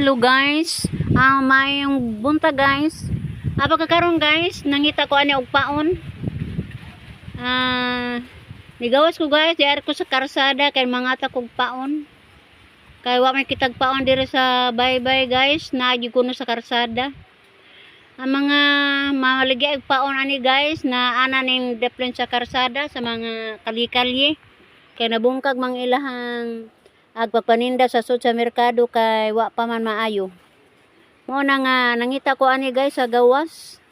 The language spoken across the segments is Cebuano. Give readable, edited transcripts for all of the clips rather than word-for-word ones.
Hello guys. Ah, maayong buntag, guys. Ah, pagkakaroon guys, nangita ko ani og paon. Ah, nigawas ko guys, diari ko sa karsada kay mangata kog paon. Kay wa may kitag paon diri sa baybay guys, naa gyud kuno sa karsada. Ang mga maligya og paon ani guys, na ana ning deplen sa karsada sa mga kali-kalye. Kay nabungkag mang ilahang agpapaninda sa sud sa merkado kay wa pa man maayo. Mao na nga nangita ko ani guys sa gawas.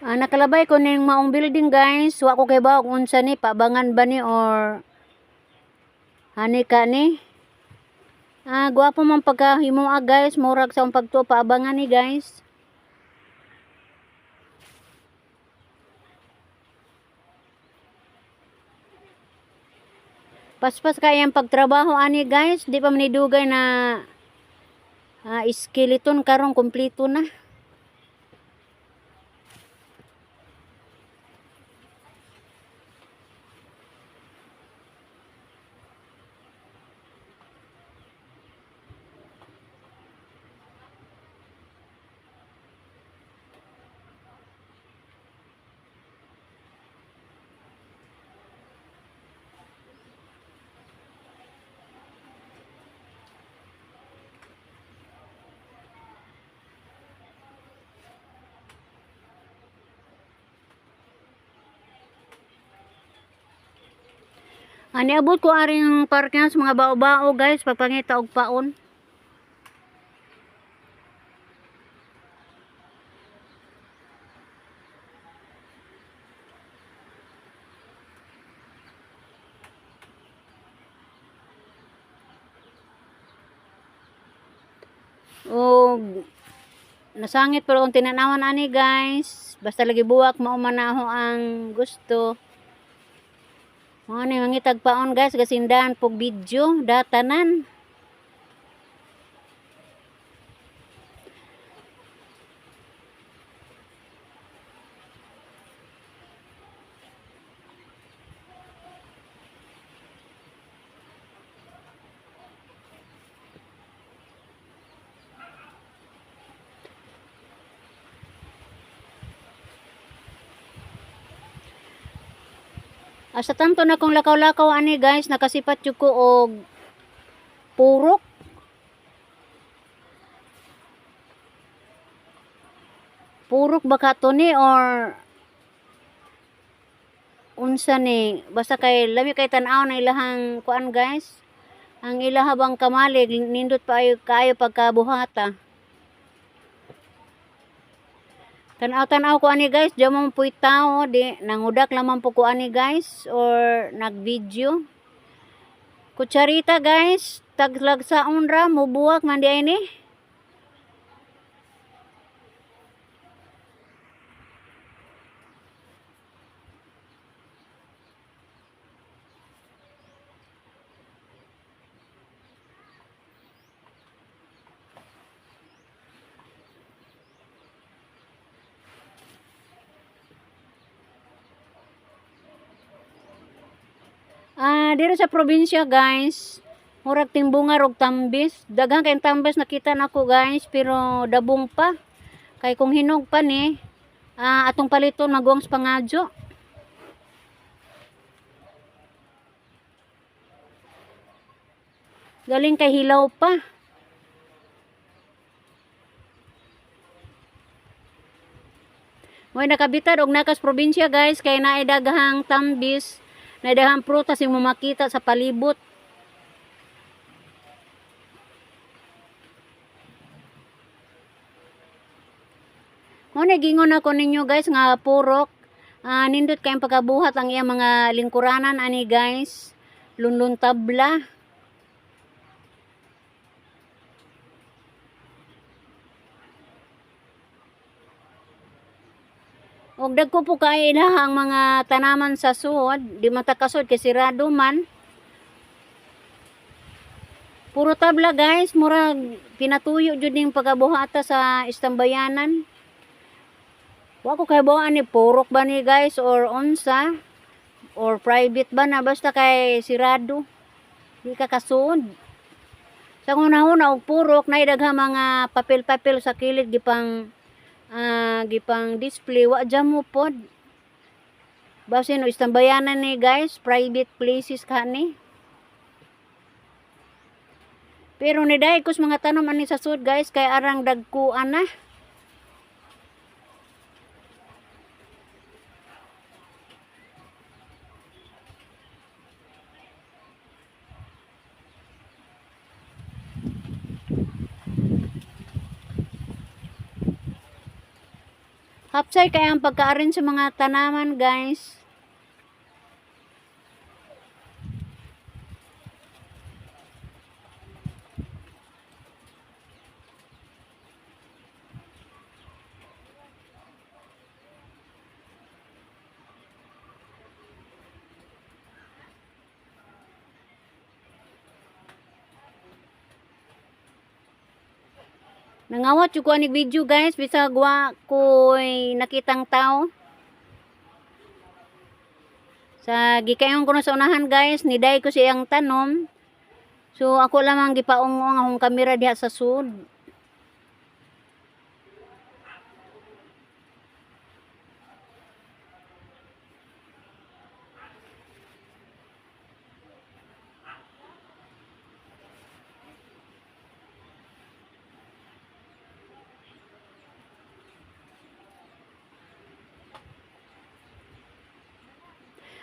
Ah, nakalabay ko ning maong building guys. Wa ko kay kung unsa ni, pabangan ba ni or hani ka ni. Ah, gwapo man pagkahimo guys, murag sa akong pagtuo paabangan ni guys. Paspas kayang pagtrabaho ani guys, di pa man ni dugay na skeleton, karon kumpleto na. Ani abot ko aring parking sa mga bao-bao guys, pagpangita og paon. Og nasangit pero kung tinanawan ani guys, basta lagi buwak mao man na ako ang gusto. Mao ni mangitag paon guys, gasindahan pog video, datanan. Asa tanto na kong lakaw-lakaw ani guys, nakasipat jud ko og purok. Purok ba ka to ni or unsa ni? Basta kay lami kay tan-aw na ilahang kuan guys. Ang ilaha bang kamalig nindot pa ayo kaayo pagkabuhata. Tanaw-tanaw ko ani guys, di man puy tao, di nangudak lamang po ko ani guys or nag-video. Kutsarita guys, taglagsaon ra mubuwak man di ay ni. Ah, diri sa probinsya guys, murag timbungar og tambis. Daghan kayong tambis nakita nako guys, pero dabong pa. Kay kung hinog pa ni, atong paliton maguwang sa pangadyo. Galing kay hilaw pa. Mo'y nakabitad og nakas probinsya guys, kay naay daghang tambis, naay daghang prutas yung makita sa palibot. Mo na gingon ako ninyo guys nga purok. Ah, nindot kayong pagkabuhat ang iyang mga lingkuranan ani guys. Lunlun tabla. Og dagko po kay ilahang mga tanaman sa suod, di man ta kasud kay sirado man. Puro tabla guys, murag pinatuyo jud ning pagabuhata sa istambayanan. Wa ko kay ni purok ba ni guys or unsa. Or private ba na basta kay sirado. Di ka kasud. Sa una-una og purok nay daghang mga papel-papel sa kilid gipang display, wa dyan mo pod. Basin o istambayanan ni guys, private places ka ni. Pero ni dai kus mga tanom ani sa sud guys, kay arang dagkuan na. Hapsay kay ang pagkaarin sa mga tanaman guys. Nangawat jud ko anig video guys, bisag wa ko'y nakitang tao. Sa gikayon ko na sa unahan guys, niday ko siyang tanom. So ako lamang gipaungong akong kamera diha sa sud.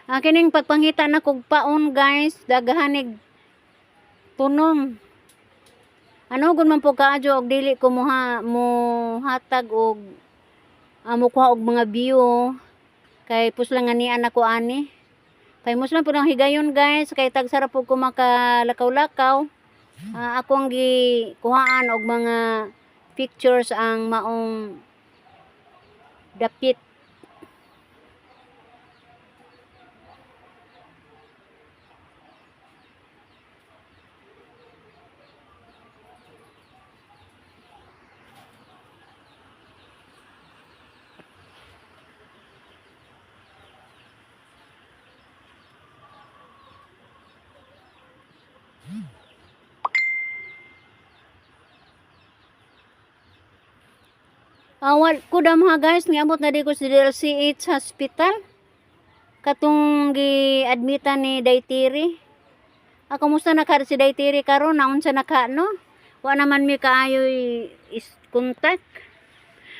Ang kining pagpangita na kog paon guys, daghanig tunom. Ano gun man po kaadyo og dili ko muha muhatag og mukuha og mga view kay pusla nga nian ako ani. Kay muslan po ng higayon guys, kay tagsara po ko makalakaw-lakaw. Akong gikuhaan og mga pictures ang maong dapit. Awal ko da mga guys, niabot na di ko sa DLCH Hospital. Katong gi-admitan ni Daytiri. Kumusta na ka si Daytiri karon? Naunsa na ka no? Wa naman mi kaayoy is contact.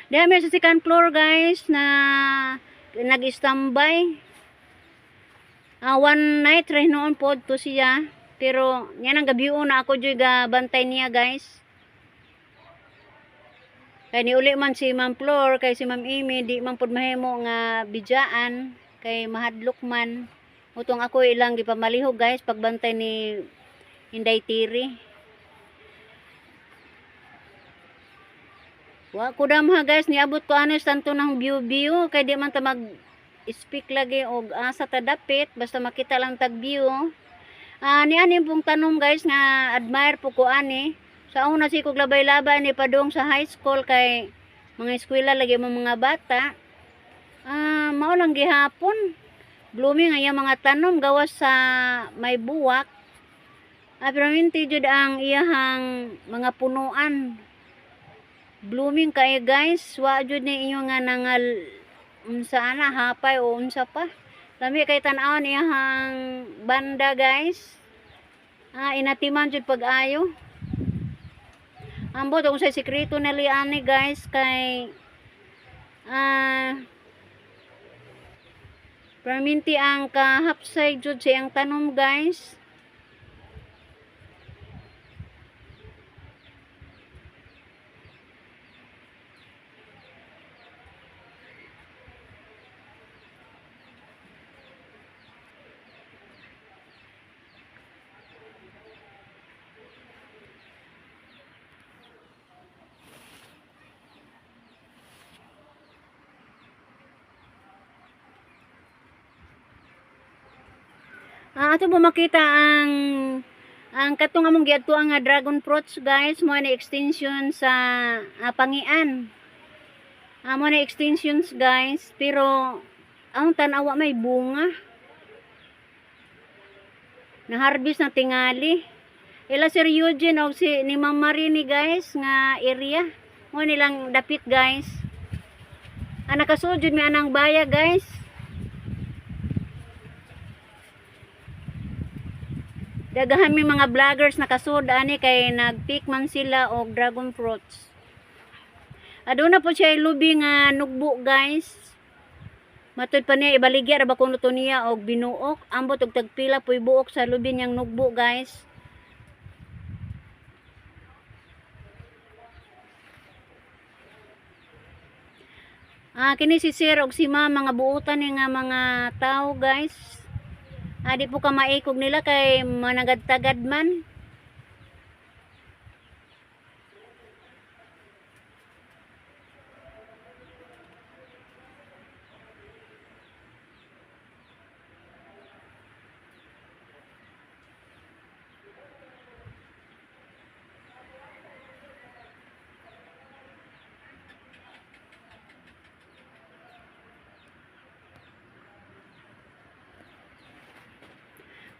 Diha mi sa second floor guys na nag-standby. One night rin noon po to siya. Pero yan ang gabi na ako joy ga bantay niya guys. Kay niuli man si Ma'am Flor, kay si Ma'am Amy, di man pud mahimo nga bidyaan, kay mahadlok man. Utong ako ilang gipamalihog guys, pagbantay ni Inday Tiri. Wa ko damha guys, niabot ko ano tanto ng view view, kay di man ta mag speak lagi og asa ta dapit, basta makita lang tag view. Ni ani pong tanom guys nga admire po ko ani. Sa una si kog labay-labay ni padung sa high school kay mga eskwela lagi mo mga bata. Mao lang gihapon. Blooming ang iyang mga tanom gawas sa may buwak. Pero minti jud ang iyahang mga punuan. Blooming kay guys, wa jud ni inyo nga nangal unsa ana hapay o unsa pa. Lami kay tan-awon iyahang banda guys. Inatiman jud pag-ayo. Ambot kung sa sikreto na liani guys kay perminti ang kahapsay jud sa iyang tanom guys. Ato po makita ang katong among giadtuan nga dragon fruits guys, mo ni extension sa pangian. Mo ni extensions guys, pero ang tan-awa may bunga. Na-harvest na tingali. Ila Sir Eugene og si ni Ma'am Marini, guys, nga area. Mo nilang dapit, guys. Ah, nakasud jud mi anang baya, guys. Daghan mi mga vloggers nakasud ani kay nagpick man sila og dragon fruits. Aduna po siya lubi nga nugbo, guys. Matud pa niya ibaligya ra ba kuno to niya og binuok. Ambot og tagpila po'y buok sa lubi niyang nugbo, guys. Ah, kini si Sir og si Ma'am, mga buutan ni nga mga tao, guys. Ah, di po ka maikog nila kay managad-tagad man.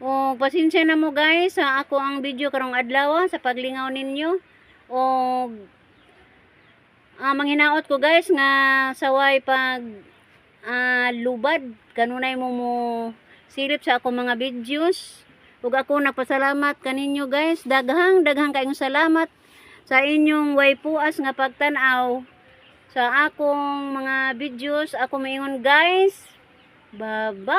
O pasensya na mo, guys, sa ako ang video karong adlaw sa paglingaw ninyo. O manghinaot ko, guys, nga saway pag lubad kanunay mo mo silip sa ako mga videos. Ug ako nagpasalamat kaninyo, guys. Daghang daghang kayong salamat sa inyong way puas nga pagtan-aw sa akong mga videos. Ako maingon, guys. Bye-bye.